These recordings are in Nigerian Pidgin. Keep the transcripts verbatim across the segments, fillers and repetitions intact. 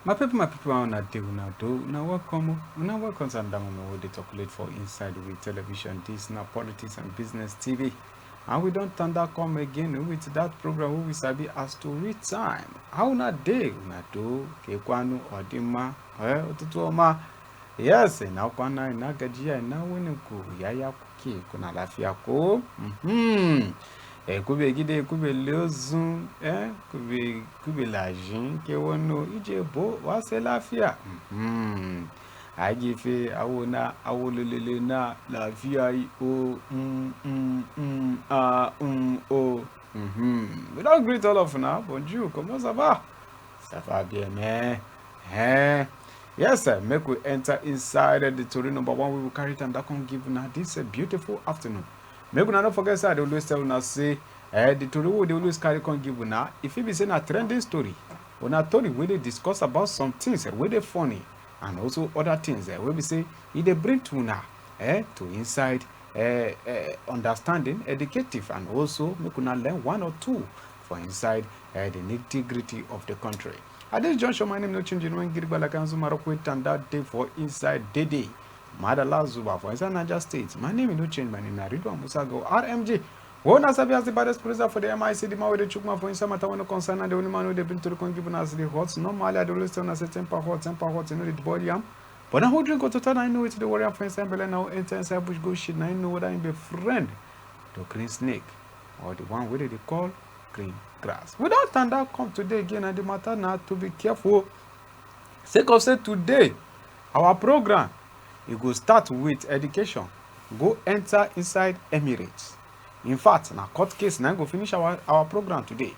My people, my people, how una dey, una do, una welcome, o. Una welcome to another moment wey dey talk late for inside with television. This na Politics and Business T V. And we don tanda come again with that program wey we sabi as Tori Time. How una dey, una do, kekwanu, odima, eh, ụtụtụ ọma. Yes, ina kwana, ina gajiya, ina wuni ku, yaya kuke, kuna lafiya ko? Mhm. Eh, kube gide, kube lozun, eh, kube, kube lajin, ke wano, ije bo, wase lafiya. Mhm. Agife, awona, awololele na, lafiya i o, mm, mm, mm, ah, mm, o. Mhm. We don greet all of una. Bonjour, comment ça va? Ça va bien, mais, eh. Yes, sir. Make we enter inside the Tori number one. We will carry it and that come give una this, uh, beautiful afternoon. Make una no forget, sir, I dey always tell una say, eh, the Tori wey we dey always carry come give una, if it be say na trending story, or na Tori wey dey discuss about some things, eh, wey dey funny, and also other things, eh, wey be say e dey bring to una, eh, to inside, eh, eh, understanding, educative, and also make una learn one or two for inside, eh, the nitty-gritty of the country. At this junction, my name no change, you know, Ngirigba like Anzu Marok with and that day for inside Dede. Madala Zuba for inside Niger State. My name no change, my name na Ridwan Musa Go, R M G. Wey una sabi as the baddest producer for the M I C, the man wey dey chook mouth for inside matter wey no concern, and the only man wey dey bring Tori come give una as the hot. Normally, I dey always tell una say temper hot, temper hot, you know, dey boil yam. But na who drink Ototo, na him know wetin dey worry am for inside belle, na who enter inside bush go shit, na him know whether him be friend to green snake or the one wey dey dey call green grass. We don tanda come today again, and the matter na to be careful. Sake of say today, our program, e go start with education, go enter inside Emirates. In fact, na court case na go finish our, our program today.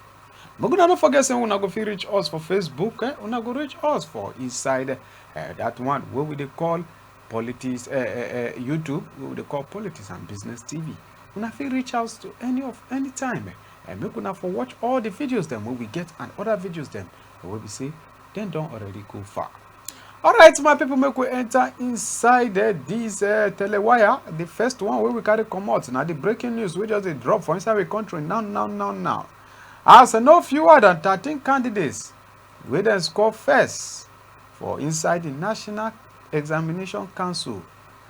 Make una no forget say una go fit reach us for Facebook, eh? Una go reach us for inside, eh, that one wey we dey call Politics, eh, eh, eh, YouTube, wey we dey call Politics and Business T V. Una fit reach out to any of, any time, eh, and make una for watch all the videos dem wey we get and other videos dem wey be say dem don already go far. Alright, my people, make we enter inside, eh, this, eh, telewire. The first one wey we carry comot na the breaking news wey just dey drop for inside the country now, now, now, now. As, eh, no fewer than thirteen candidates wey dem score first for inside the National Examination Council,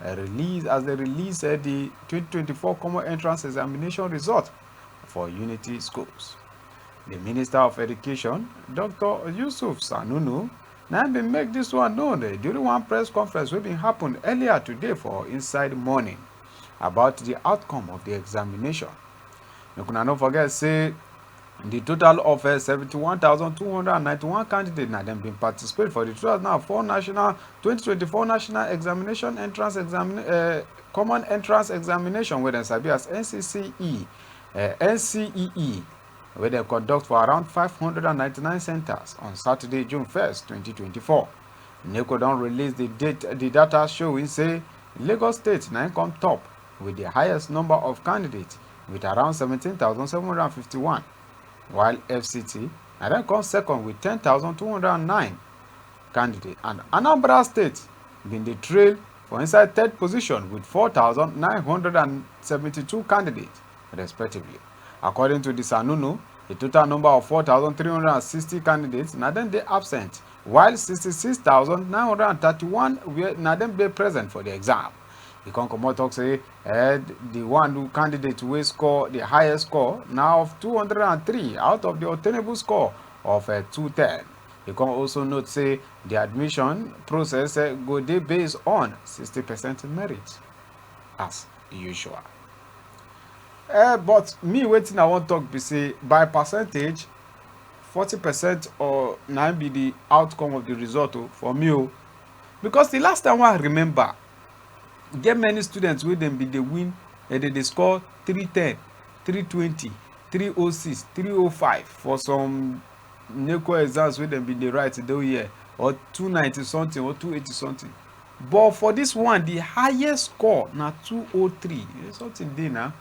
eh, release, as they release, eh, the twenty twenty-four Common Entrance Examination result for Unity Schools. The Minister of Education, Doctor Yusuf Sanunu, na him bin make this one known, eh, during one press conference wey bin happen earlier today for inside morning about the outcome of the examination. Make una no forget say the total of, eh, seventy-one thousand two hundred and ninety-one candidates na dem bin participate for the two thousand and four national, twenty twenty-four National Examination Entrance Examina-, eh, Common Entrance Examination wey dem sabi as N C C E, eh, N C E E, wey dem conduct for around five hundred and ninety-nine centres on Saturday, June first, twenty twenty-four. NECO don release the date, the data showing say Lagos State na im come top with the highest number of candidates with around seventeen thousand seven hundred and fifty-one, while F C T na dem come second with ten thousand two hundred and nine candidates, and Anambra State bin dey trail for inside third position with four thousand nine hundred and seventy-two candidates, respectively. According to the Sanunu, the total number of four thousand three hundred and sixty candidates na dem dey absent, while sixty-six thousand nine hundred and thirty-one were, na dem dey present for the exam. E come comot talk say, eh, the one who candidate wey score the highest score na of two hundred and three out of the obtainable score of, eh, two ten. E come also note say the admission process, eh, go dey based on sixty percent merit as usual. Eh, but me, wetin I wan talk be say by percentage, forty percent or na im be the outcome of the result o, for me o. Because the last time wey I remember, get many students wey dem bin dey win, eh, dem dey score three ten, three twenty, three oh six, three oh five for some NECO exams wey dem bin dey write those year, or two ninety something or two eighty something. But for this one, the highest score na two oh three. Eh, something dey na.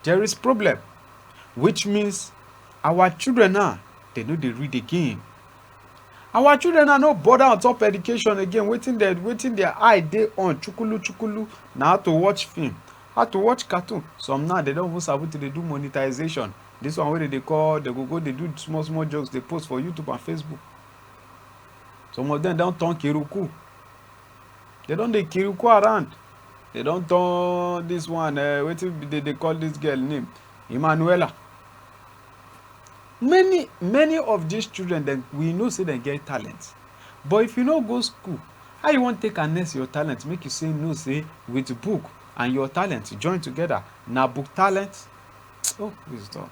There is problem, which means our children now, they no dey read again. Our children now no bother on top education again. Wetin their, wetin their eye dey on, chukulu chukulu, na how to watch film, how to watch cartoon. Some now, they don even sabi to dey do monetization. This one wey dem dey call, they go go dey do small small jokes, dey post for YouTube and Facebook. Some of them don turn kiruku. They don dey kiruku around. They don turn this one, uh, wetin be dey dey call this girl name? Emmanuella. Many, many of these children, dem, we know say dem get talent. But if you no go school, how you wan take harness your talent, make you say no say with book and your talent join together, na book talent? Oh, wisdom.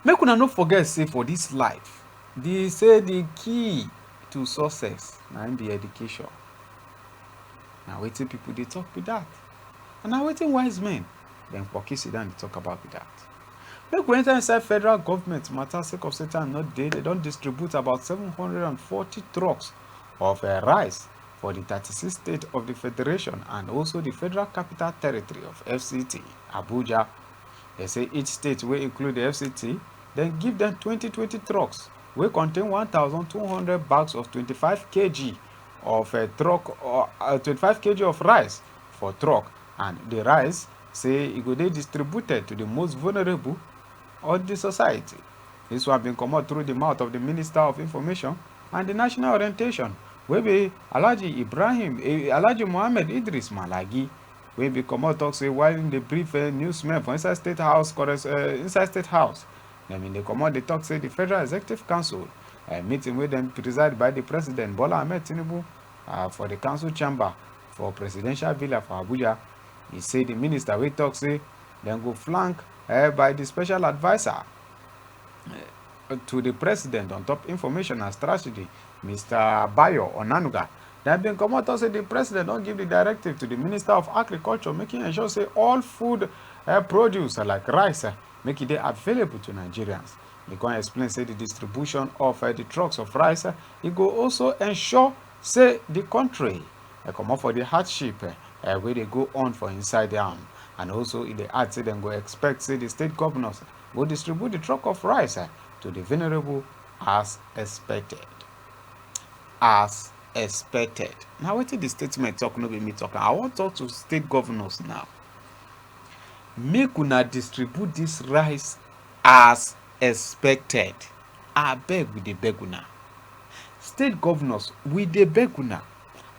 Make una no forget say for this life, they say the key to success na im be education. Na wetin people dey talk be that. And na wetin wise men dem poki sit down dey talk about be that. Make we enter inside federal government matter. Sake of say time no dey, they don distribute about seven hundred and forty trucks of, uh, rice for the thirty-six states of the federation and also the Federal Capital Territory of F C T, Abuja. They say each state wey include the F C T, dem give them twenty twenty trucks wey contain one thousand two hundred bags of twenty-five K G of, uh, truck, or, uh, twenty-five K G of rice for truck, and the rice say e go dey distributed to the most vulnerable of the society. This one bin comot through the mouth of the Minister of Information and the National Orientation, wey be Alhaji Ibrahim, eh, Alhaji Mohammed Idris Malagi, wey bin comot talk say while im dey brief, eh, newsmen for inside State House, corres-, eh, inside State House, dem bin dey comot dey talk say the Federal Executive Council, eh, meeting wey dem preside by the President Bola Ahmed Tinubu, ah, for the council chamber for Presidential Villa for Abuja, e say the minister wey talk say dem go flank, eh, by the special adviser, eh, to the president on top information and strategy, Mister Bayo Onanuga, dem bin comot talk say the president don give the directive to the Minister of Agriculture, make e ensure say all food, eh, produce, eh, like rice, eh, make e dey available to Nigerians. E come explain say the distribution of, eh, the trucks of rice, eh, e go also ensure say the country, eh, comot for the hardship, eh, eh, wey dey go on for inside am. And also, e dey add say dem go expect say the state governors go distribute the truck of rice, eh, to the vulnerable as expected. As expected. Na wetin the statement talk, no be me talk am. I wan talk to state governors now. Make una distribute this rice as expected. Abeg, we dey beg una. State governors, we dey beg una.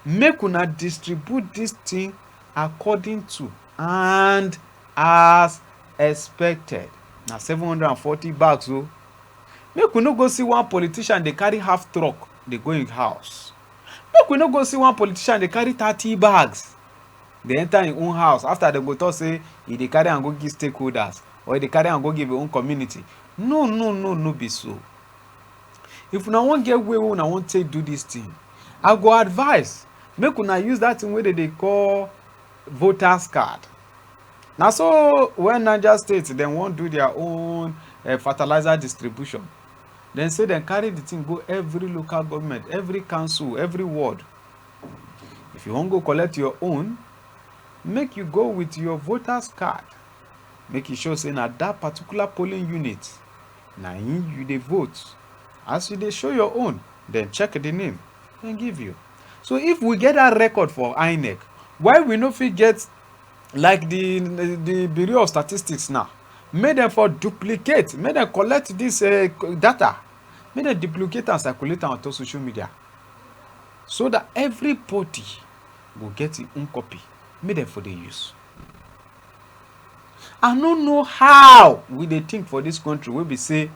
Make una distribute this thing according to and as expected. Na seven hundred and forty bags o. Make we no go see one politician dey carry half truck dey go im house. Make we no go see one politician dey carry thirty bags dey enter im own house, after dem go talk say e dey carry am go give stakeholders or e dey carry am go give im own community. No, no, no, no be so. If una wan get way wey una wan take do this thing, I go advise make una use that thing wey dem dey call voters card. Na so when Niger State dem wan do their own, eh, fertilizer distribution, dem say dem carry the thing go every local government, every council, every ward. If you wan go collect your own, make you go with your voters card. Make you sure say na that particular polling unit na im you dey vote. As you dey show your own, dem check the name, dem give you. So if we get that record for INEC, why we no fit get, like, the, the Bureau of Statistics now, make dem for duplicate, make dem collect this, eh, data, make dem duplicate and circulate am onto social media, so that everybody go get im own copy, make dem for dey use. I no know how we dey think for this country wey be say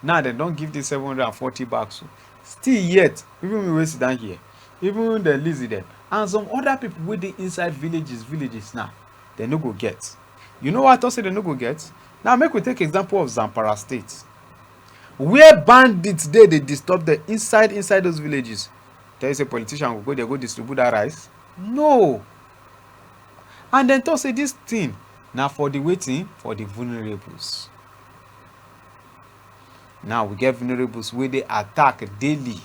now dem don give this seven hundred and forty bags o. Still yet, even me wey sit down here, even dem list dem, and some other people wey dey inside villages, villages now, dem no go get. You know why I talk say dem no go get? Now make we take example of Zamfara State, where bandits dey, dey disturb dem inside, inside those villages. Tell you say politician go go there go distribute that rice? No. And dem talk say this thing na for the wetin? For the vulnerables. Now we get vulnerables wey dey attack daily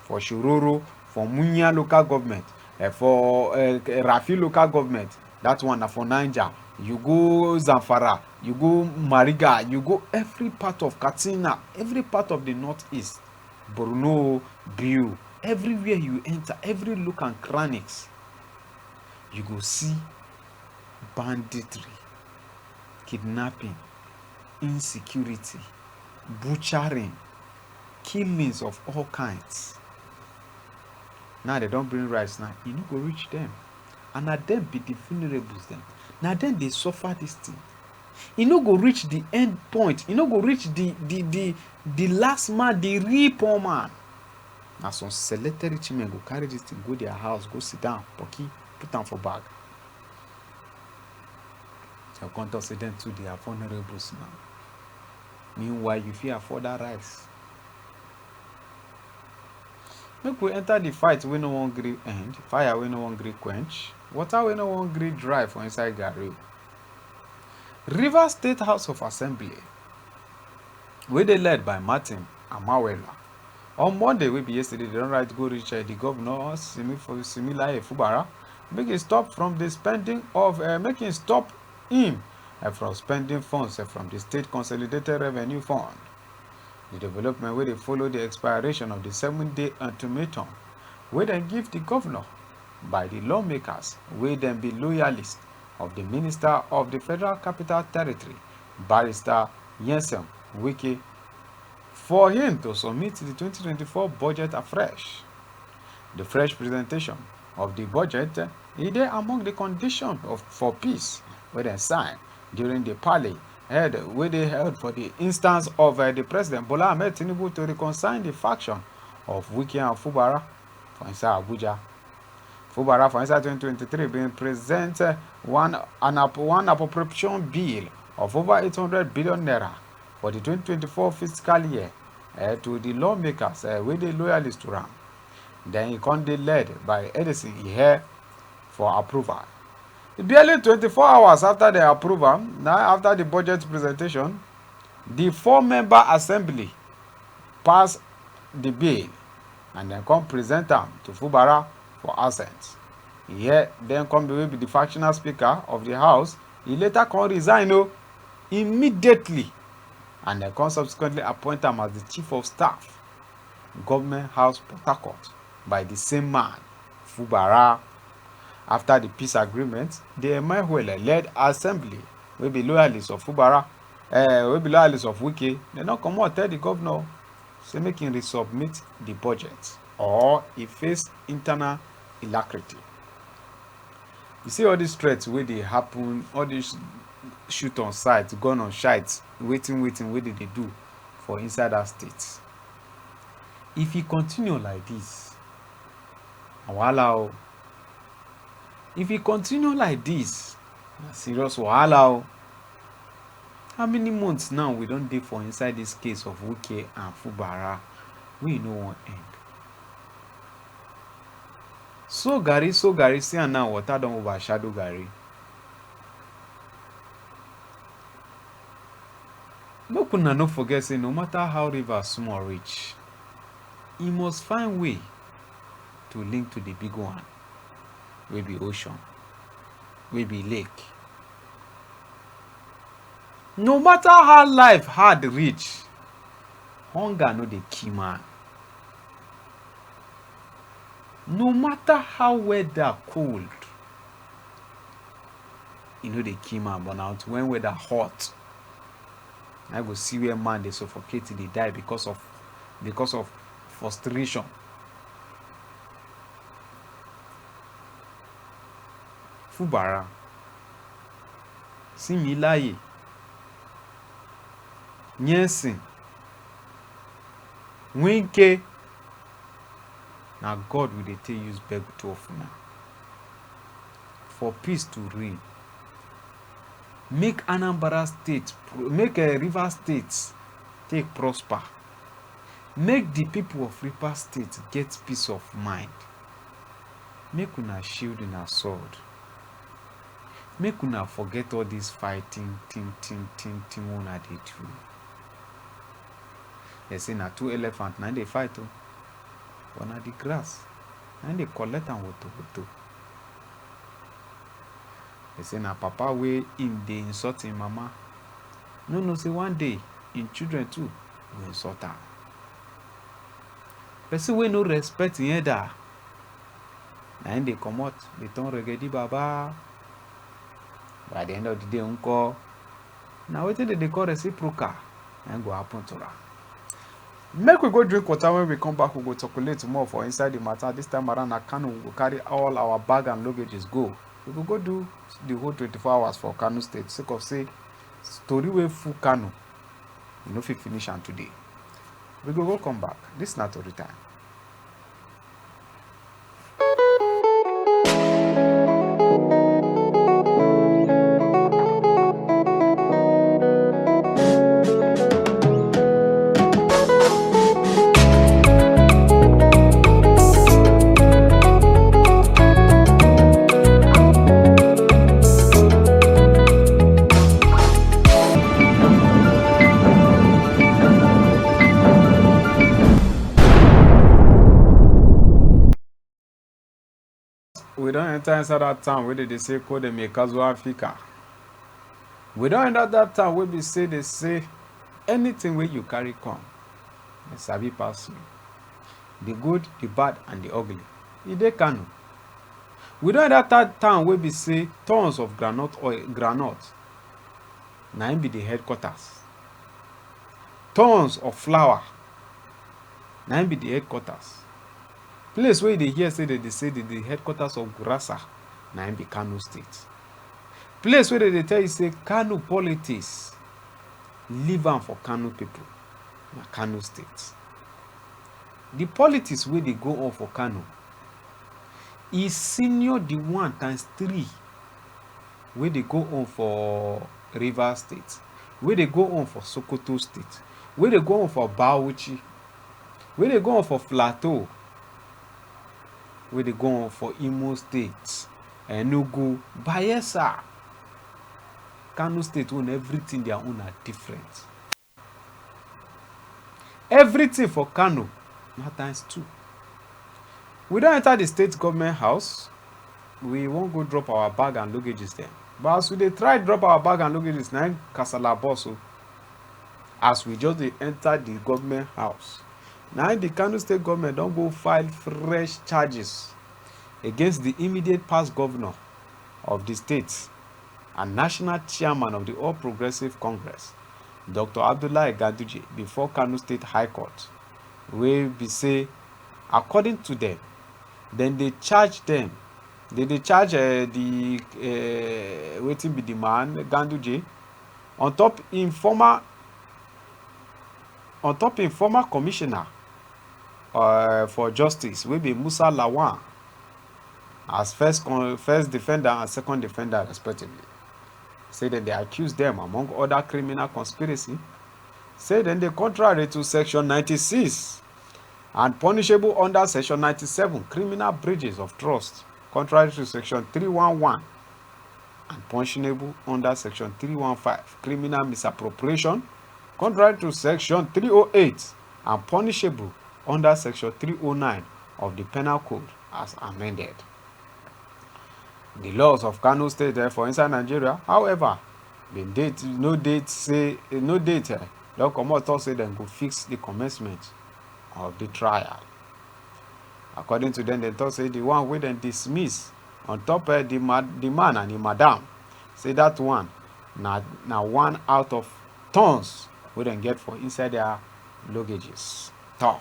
for Shiroro, for Munya local government, eh, for, eh, Rafi local government. That one na for Niger. You go Zamfara, you go Mariga, you go every part of Katsina, every part of the northeast, Borno, Biu, everywhere you enter, every look and crannies, you go see banditry, kidnapping, insecurity, butchering, killings of all kinds. Now they don bring rice now, e no go reach them. And na them be the vulnerables dem. Na them dey suffer this thing. E no go reach the end point. E no go reach the the the the last man, the real poor man. Na some selected rich men go carry this thing go their house, go sit down, pocky, put am for bag. Dem come talk say dem too dey vulnerables now. Meanwhile, you fit afford that rice. Make we enter the fight wey no wan gree end, fire wey no wan gree quench, water wey no wan gree dry for inside garri. Rivers State House of Assembly, wey dey led by Martin Amawela, on Monday wey be yesterday, dem don write go reach, eh, the governor, Simi, for Similaye Fubara, make e stop from the spending of, eh, make e stop him, eh, from spending funds, eh, from the State Consolidated Revenue Fund. The development wey dey follow the expiration of the seven-day ultimatum wey dem give the governor by the lawmakers wey dem be loyalists of the Minister of the Federal Capital Territory, Barrister Nyesom Wike, for him to submit the twenty twenty-four budget afresh. The fresh presentation of the budget, eh, e dey among the condition of, for peace wey dem sign during the parley held, wey dey held for the instance of, eh, the President Bola Ahmed Tinubu to reconcile the faction of Wike and Fubara for inside Abuja. Fubara for inside twenty twenty-three bin present, eh, one, an app-, one appropriation bill of over eight hundred billion naira for the twenty twenty-four fiscal year, eh, to the lawmakers, eh, wey dey loyalist to am. Then e come dey led by Edison Ihe for approval. Barely twenty-four hours after dem approve am, na after the budget presentation, the four-member assembly pass the bill and dem come present am to Fubara for assent. Ihe then come be wey be the factional speaker of the house. E later come resign o, immediately, and dem come subsequently appoint am as the chief of staff, Government House, Port Harcourt, by the same man, Fubara. After the peace agreement, the Emehuele led assembly wey be loyalists of Fubara, eh, wey be loyalists of Wike, dem don comot tell the governor say make him resubmit the budget or e face internal alacrity. You see all these threats wey dey happen, all these shoot on sight, gun on sight, wetin, wetin wey dem dey do for inside that state. If e continue like this, na wahala o. If e continue like this, na serious wahala o. How many months now we don dey for inside this case of Wike and Fubara wey e no wan end? So garri, so garri, see am now, water don overshadow garri. Make una no forget say no matter how river small reach, e must find way to link to the big one wey be ocean, wey be lake. No matter how life hard reach, hunger no dey kill man. No matter how weather cold, e no dey kill man, but na when weather hot, I go see where man dey suffocate, dey die because of, because of frustration. Fubara, Similaye, Nyesom, Wike, na God we dey take use beg two of una for peace to reign. Make Anambra State pro-, make, eh, Rivers State take prosper. Make the people of Rivers State get peace of mind. Make una shield una sword. Make una forget all this fighting thing, thing, thing, thing wey una dey do. Dem say na two elephant na im dey fight o, but na the grass na im dey collect am woto woto. Dem say na papa wey im dey insult im mama no know say one day im children too go insult am. Person wey no respect im elder na im dey comot dey turn regedi baba. By the end of the day nko, na wetin dem dey call reciprocal na im go happen to am. Make we go drink water. When we come back, we go chocolate more for inside the matter. This time around, na Kano, we go carry all our bag and luggages go. We go go do the whole twenty-four hours for Kano State, sake of say story wey full Kano, we no fit finish am today. We go go come back. This na tori time. We don enter inside that town wey dey dey say Kodemie Kazuwa Fika. We don enter that town wey be say dey say anything wey you carry come, e sabi pass you. The good, the bad, and the ugly, e dey Kano. We don enter that town wey be say tons of groundnut oil, groundnut, na im be the headquarters. Tons of flour, na im be the headquarters. Place wey you dey hear say dem dey say the, the headquarters of Gurasa, na im be Kano State. Place wey dem dey tell you say Kano politics, leave am for Kano people, na Kano State. The politics wey dey go on for Kano, e senior the one times three wey dey go on for Rivers State, wey dey go on for Sokoto State, wey dey go on for Bauchi, wey dey go on for Plateau, wey dey go on for Imo State, Enugu, Bayelsa. Kano State own, everything their own are different. Everything for Kano na times two. We don enter the state government house. We wan go drop our bag and luggages dem. But as we dey try drop our bag and luggages, na im kasala burst o. As we just dey enter the government house, na im the Kano state government don go file fresh charges against the immediate past governor of the state and national chairman of the All Progressive Congress, Doctor Abdullahi Ganduje, before Kano State High Court, wey be say, according to them, dem dey charge them, dem dey charge, eh, the, eh, wetin be the man, Ganduje, on top im former, on top im former commissioner, uh, for justice, wey be Musa Lawan, as first con-, first defender and second defender respectively. Say dem dey accuse them, among other criminal conspiracy, say dem dey contrary to section ninety-six and punishable under section ninety-seven, criminal breaches of trust, contrary to section three one one, and punishable under section three one five, criminal misappropriation, contrary to section three oh eight, and punishable under section three oh nine of the Penal Code as amended. The laws of Kano State, eh, for inside Nigeria, however, bin date, no date say, no date, eh, don comot talk say dem go fix the commencement of the trial. According to them, dem talk say the one wey dem dismiss on top, eh, the ma-, the man and the madam, say that one na, na one out of tons wey dem get for inside their luggages. Tor.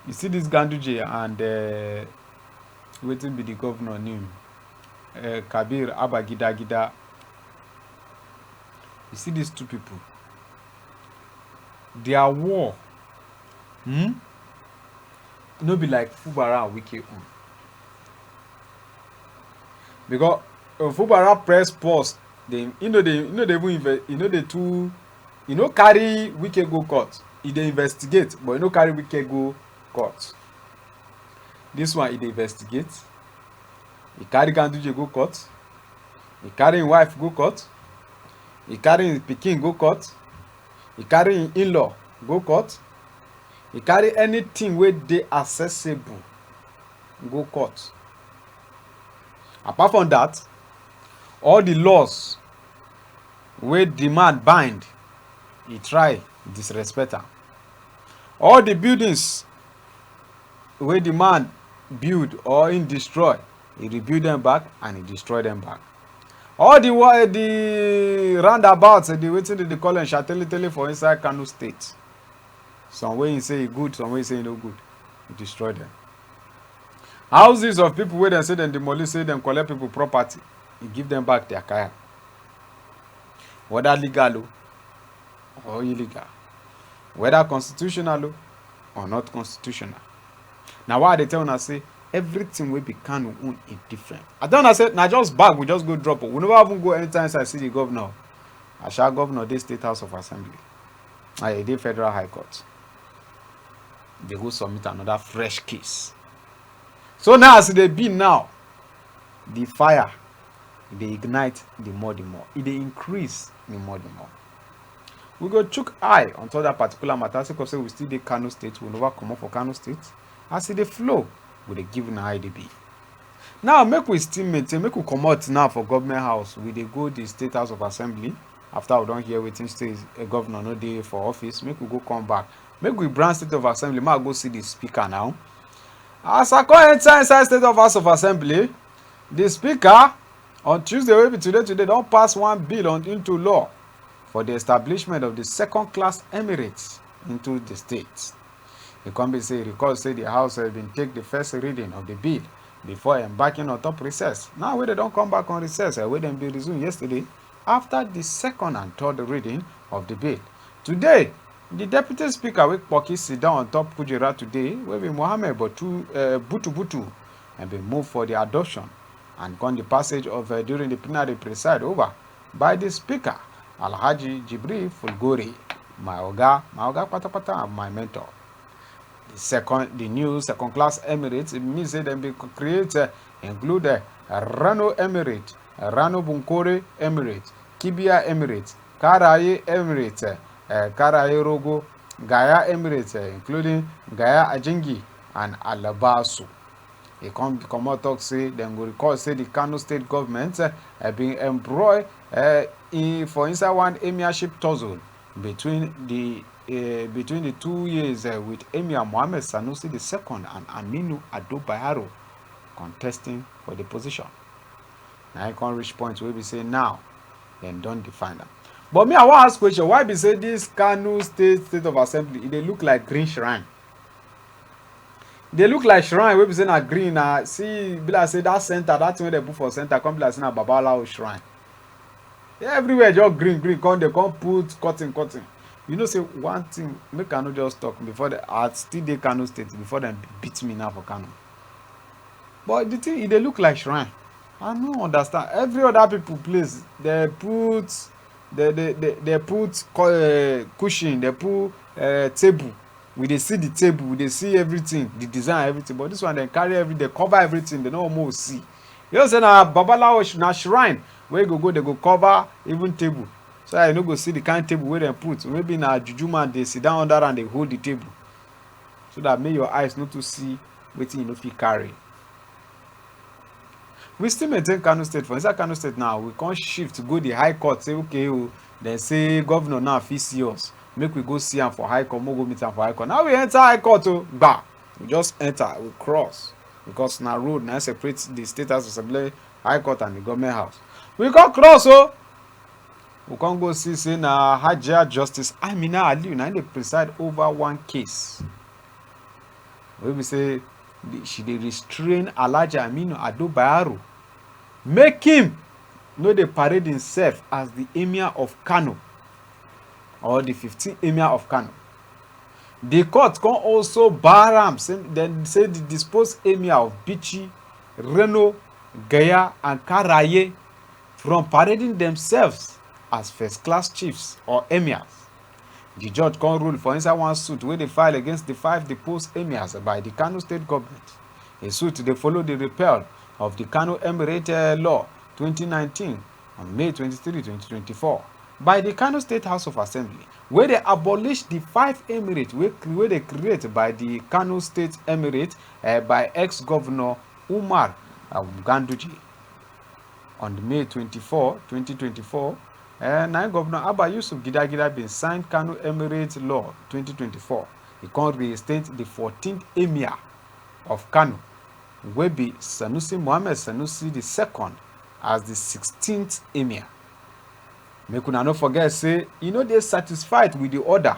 You see this Ganduje and, eh, wetin be the governor name? Eh, Kabir Abagidagida. You see these two people, their war, hmm? No be like Fubara and Wike own. Because, uh, Fubara press pause, then, you know, they, you know, they even inve-, you know, they too, you know, carry Wike go court. E dey investigate, but you know, carry Wike go court. This one, e dey investigate. E carry Ganduje go court. E carry im wife go court. E carry im pikin go court. E carry im in-law go court. E carry anything wey dey accessible go court. Apart from that, all the laws wey the man bind, e try disrespect am. All the buildings wey the man build or im destroy, e rebuild them back and e destroy them back. All the wa-, the roundabout, the wetin dem dey call am, shateletele for inside Kano State, Some wey he say e good, some wey he say e no good. He destroy them. Houses of people wey dem say dem demolish, say dem collect people property, he give them back their kaya. Whether legal o or illegal, whether constitutional o or not constitutional. Na why I dey tell una say everything wey be Kano own e different. I tell una say na just bag we just go drop o. We never even go enter inside see the governor. Asha governor dey State House of Assembly. Na e dey Federal High Court. Dey go submit another fresh case. So now as e dey be now, the fire dey ignite the more the more. E dey increase the more the more. We go chook eye on top that particular matter sake of say we still dey Kano State, we never comot for Kano State. As e dey flow, we dey give una how e dey be. Now make we still maintain, make we comot now for government house, we dey go the State House of Assembly. After we don hear wetin say a governor no dey for office, make we go come back, make we brand State of Assembly, make I go see the speaker now. As I come enter inside State of House of Assembly, the speaker on Tuesday wey be today today don pass one bill on into law for the establishment of the second class emirates into the state. E come be say e recall say the house have been take the first reading of the bill before embarking on top recess. Now wey dem don come back on recess, eh, wey dem bin resume yesterday after the second and third reading of the bill. Today, the deputy speaker wey kpoki sit down on top kujera today, wey be Mohammed Batu, uh, Butu Butu, and bin move for the adoption and come the passage of, uh, during the plenary preside over by the speaker, Alhaji Jibril Fulgore, my oga, my oga patapata and my mentor. The second, the new second class emirates, e mean say dem bin create, uh, include, uh, Rano Emirate, Rano Bunkore Emirate, Kibia Emirate, Karaye Emirate, uh, Karaye Rogo, Gaya Emirate, uh, including Gaya Ajingi and Alabasu. E come comot talk say dem go recall say the Kano state government, uh, bin embroil, uh, in, for inside one emirship tussle between the, uh, between the two years, uh, with Emir Mohammed Sanusi the second and Aminu Ado Bayero contesting for the position. Now e come reach point wey be say now dem don define am. But me, I wan ask question, why be say this Kano State State of Assembly, e dey look like green shrine? E dey look like shrine wey be say na green, na, see, be like say that center, that thing wey dem put for center, come be like say na Babalawo shrine. Everywhere just green, green, come dey come put curtain, curtain. You know say one thing, make I no just talk before the, I still dey Kano State before dem beat me now for Kano. But the thing, e dey look like shrine. I no understand. Every other people place, they put, they, they, they, they put cu-, uh, cushion, they put, uh, table. We dey see the table, we dey see everything, the design, everything. But this one, dem carry every, they cover everything, they no almost see. You know say na Babalawo sh-, na shrine wey go go, they go cover even table. So I no go see the kind table wey dem put. Maybe na juju man dey sit down under and dey hold the table. So that make your eyes no too see wetin you no fit carry. We still maintain Kano State. For inside Kano State now, we come shift go the High Court, say, okay o, dem say governor now fit see us. Make we go see am for High Court, make we go meet am for High Court. Now we enter High Court o, gba. We just enter, we cross. Because na road na separate the State House of Assembly, High Court and the government house. We come cross o. We come go see say na Hajia Justice Amina Aliu na im dey preside over one case wey be say the, she dey restrain Alhaji Aminu Ado Bayero, make him no dey parade himself as the Emir of Kano or the fifteenth Emir of Kano. The court come also bar am, say, dem say the disposed Emir of Bichi, Reno, Gaya and Karaye from parading themselves as first class chiefs or emirs. The judge come rule for inside one suit wey dey file against the five deposed emirs by the Kano state government. A suit dey follow the repeal of the Kano Emirate, eh, Law twenty nineteen on May twenty-three, twenty twenty-four by the Kano State House of Assembly, wey dey abolish the five emirate wey cre-, wey dey create by the Kano State Emirate, eh, by ex-governor Umar, um, Ganduje. On May twenty-four, twenty twenty-four, eh, na im Governor Abba Yusuf Gidagida bin sign Kano Emirate Law twenty twenty-four. E come reinstate the fourteenth Emir of Kano, wey be Sanusi Mohammed Sanusi the second, as the sixteenth Emir. Make una no forget say e no dey satisfied with the order.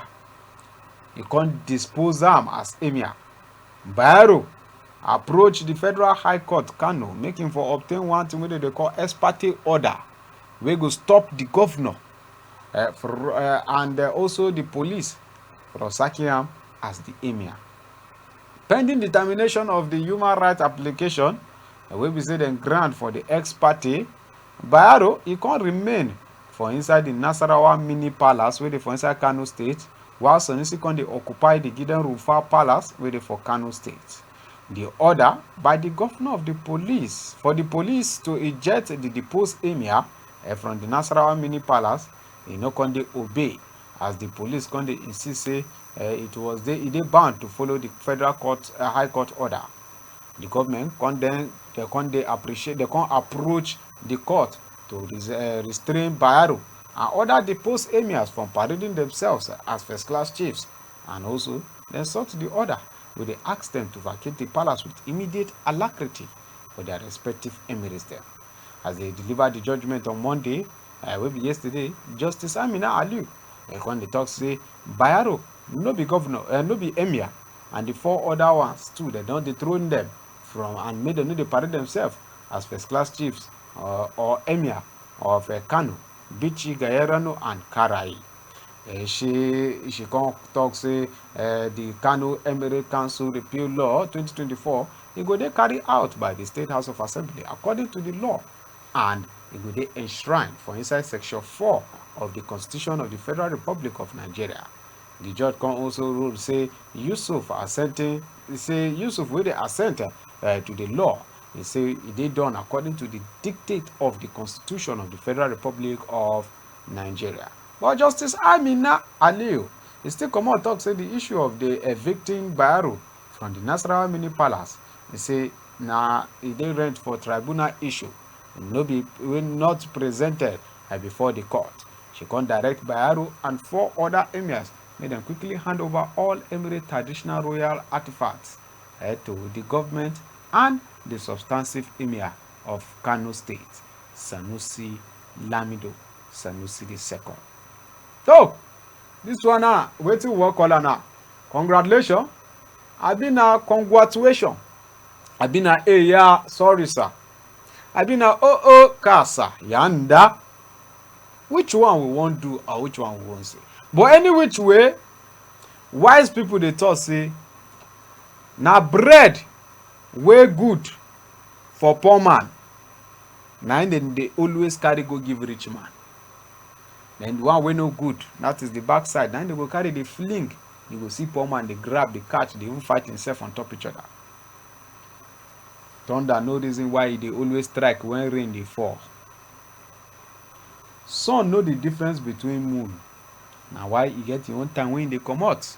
e come dispose am as emir. Bayero approach the Federal High Court Kano, make him for obtain one thing wey dem dey call ex parte order, wey go stop the governor, eh, for, eh, and, eh, also the police from sacking am as the emir. Pending determination of the human rights application, eh, wey be say dem grant for the ex parte, Bayero e come remain for inside the Nasarawa Mini Palace wey dey for inside Kano State, while Sanusi come dey occupy the Gidan Rumfa Palace wey dey for Kano State. The order by the governor of the police for the police to eject the deposed emir, eh, from the Nasarawa Mini Palace, e no come dey obey, as the police come dey insist say, eh, it was dey, e dey bound to follow the federal court, eh, high court order. The government come then, dem come dey appreciate, dem come approach the court to res-, eh, restrain Bayero and order the post emirs from parading themselves as first class chiefs, and also dem sought the order wey dey ask dem to vacate the palace with immediate alacrity for their respective emirates dem. As dem deliver the judgment on Monday, eh, wey be yesterday, Justice Amina Aliu, eh, come dey talk say Bayero no be governor, eh, no be emir, and the four other ones too, dem don dethrone them from and make dem no dey parade themselves as first class chiefs or, or emir of, eh, Kano, Bichi, Gayerano and Karai. Eh, she, she come talk say, eh, the Kano Emirate Council Repeal Law twenty twenty-four, e go dey carry out by the State House of Assembly according to the law, and e go dey enshrined for inside section four of the Constitution of the Federal Republic of Nigeria. The judge come also rule say Yusuf assenting, say Yusuf wey dey assent, eh, to the law, e say e dey done according to the dictate of the Constitution of the Federal Republic of Nigeria. But Justice Amina Aliu, e still comot talk say the issue of the evicting Bayero from the Nasarawa Mini Palace, e say na e dey rent for tribunal issue, no be, wey not presented, eh, before the court. She come direct Bayero and four other emirs make dem quickly hand over all emirate traditional royal artifacts, eh, to the government and the substantive emir of Kano State, Sanusi Lamido Sanusi the second. So, this one now, wetin we wan call am now? Congratulations, abi na congratulation, abi na eya, sorry sir, abi na oh oh kasa yanda? Which one we wan do or which one we wan say? But any which way, wise people dey talk say na bread wey good for poor man, na im dem dey always carry go give rich man. Then the one wey no good, that is the backside, na im dem go carry dey fling. You go see poor man dey grab, dey catch, dey even fight himself on top each other. Thunder no reason why e dey always strike when rain dey fall. Sun know the difference between moon, na why e get im own time wey e dey comot,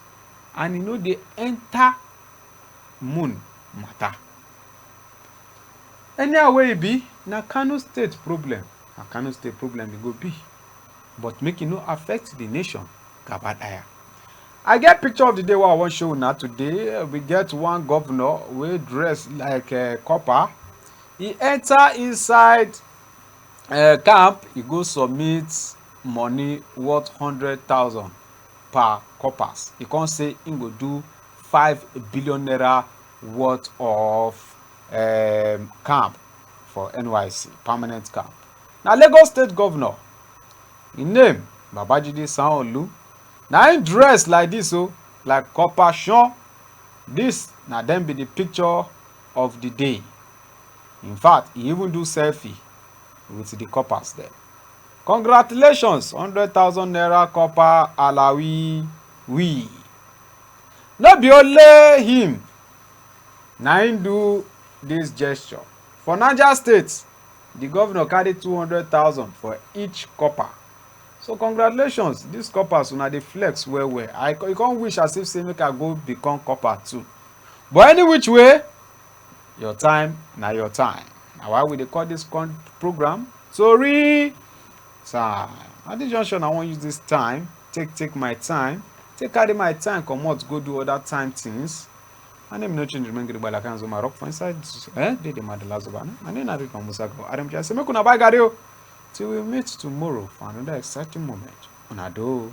and e no dey enter moon matter. Anyhow wey e be, na Kano State problem, na Kano State problem e go be, but make e no affect the nation gaba daya. I get picture of the day wey I wan show una today. We get one governor wey dress like, eh, copper. E enter inside, eh, camp, e go submit money worth hundred thousand per coppers. E come say im go do five billion naira worth of, um, camp for N Y C, permanent camp. Na Lagos State governor, im name Babajide Sanwo-Olu, na im dress like this o, like copper shon. This na dem be the picture of the day. In fact, e even do selfie with the coppers dem. Congratulations, hundred thousand naira copper alawi we. No be only him na im do this gesture. For Niger State, the governor carry two hundred thousand for each copper. So congratulations, these coppers, una dey flex well well. I co-, you come wish as if say make I go become copper too. But any which way, your time na your time. Na why we dey call this con-, program Tori Time. At this junction, I wan use this time, take, take my time, take carry my time comot go do other time things. My name no change, remain Gidigba like Anzoma Rock for inside, eh, dey the Madala Zoba. My name na Rick Mamusa Go. R M J, I say make una buy garri o. Till we meet tomorrow for another exciting moment. Una do.